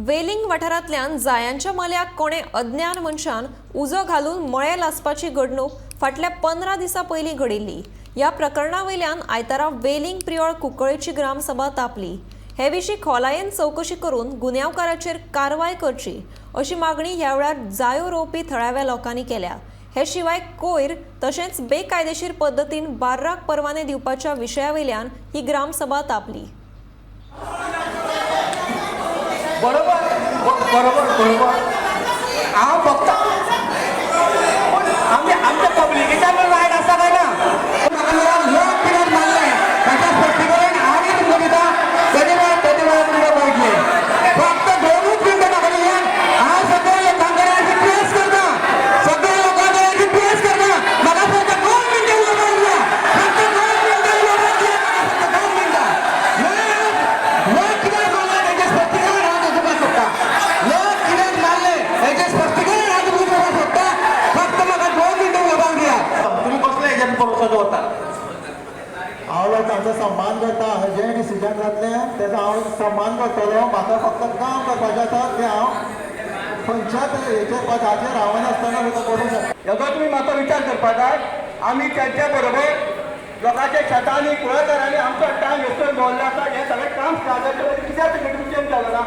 वेलिंग वाठारांतल्यान जायांच्या मल्याक कोणे अज्ञान मनशान उजो घालून मळे लासपाची घडणूक फाटल्या 15 दिसां पयलीं घडिल्ली. ह्या प्रकरणा वयल्यान आयतारा वेलिंग प्रियोळ कुंकळेची ग्रामसभा तापली. हे विशीं खोलायेन चवकशी करून गुन्यांवकाराचेर कारवाय करची अशी मागणी ह्या वेळार जायो रोवपी थळाव्या लोकांनी केल्या. हे शिवाय कोयर तशेंच बेकायदेशीर पद्दतीन बार्राक परवाने दिवपाच्या विशया वयल्यान ही ग्रामसभा तापली. बरोबर बरोबर बरोबर. हांव फक्त आमी आमच्या पब्लिकेच्या पण रायट आसा काय ना? म्हाका लोक कित्याक मारले ताचें स्पश्टीकरण आनी तुमकां दिता. तेजे वेळार तुमकां मेळटलें. फक्त 2च मिनटां म्हाका दियात. हांव सगळ्या लोकां कडेन रिक्वेस्ट करता, सगळ्या लोकां कडेन रिक्वेस्ट करता, म्हाका फक्त 2 मिनटां उलोवपाक दिया. फक्त 2 मिनटां उलोवपाक दिया म्हाका, फक्त 2 मिनटां. लोक कित्याक मारले हेचें स्पश्टीकरण हांव दिवपाक सोदता. लोक कित्याक मारले हेचें स्पश्टीकरण हांव तुमकां दिवपाक सोदता. फक्त म्हाका 2 मिनटां उलोवपाक दिया. तुमी कसले हेजेर भरोसो दवरता? हांव लोकांचो सन्मान करता. जें डिसिजन जातलें तेजो हांव सन्मान करतलो. म्हाका फक्त काम करपाचें आसा तें हांव खंयच्याच हेचेर पदाचेर रावनासतना सुद्दां करूंक शकता. हेजो तुमी मातसो विचार करपा जाय. आमी तेंच्या बरोबर लोकांच्या शेतांनी, कुळागरांनी आमचो टायम वेस्ट करून दवरले आसा. हें सगळें काम स्टार्ट जालें, कित्याक चेंज जालें ना?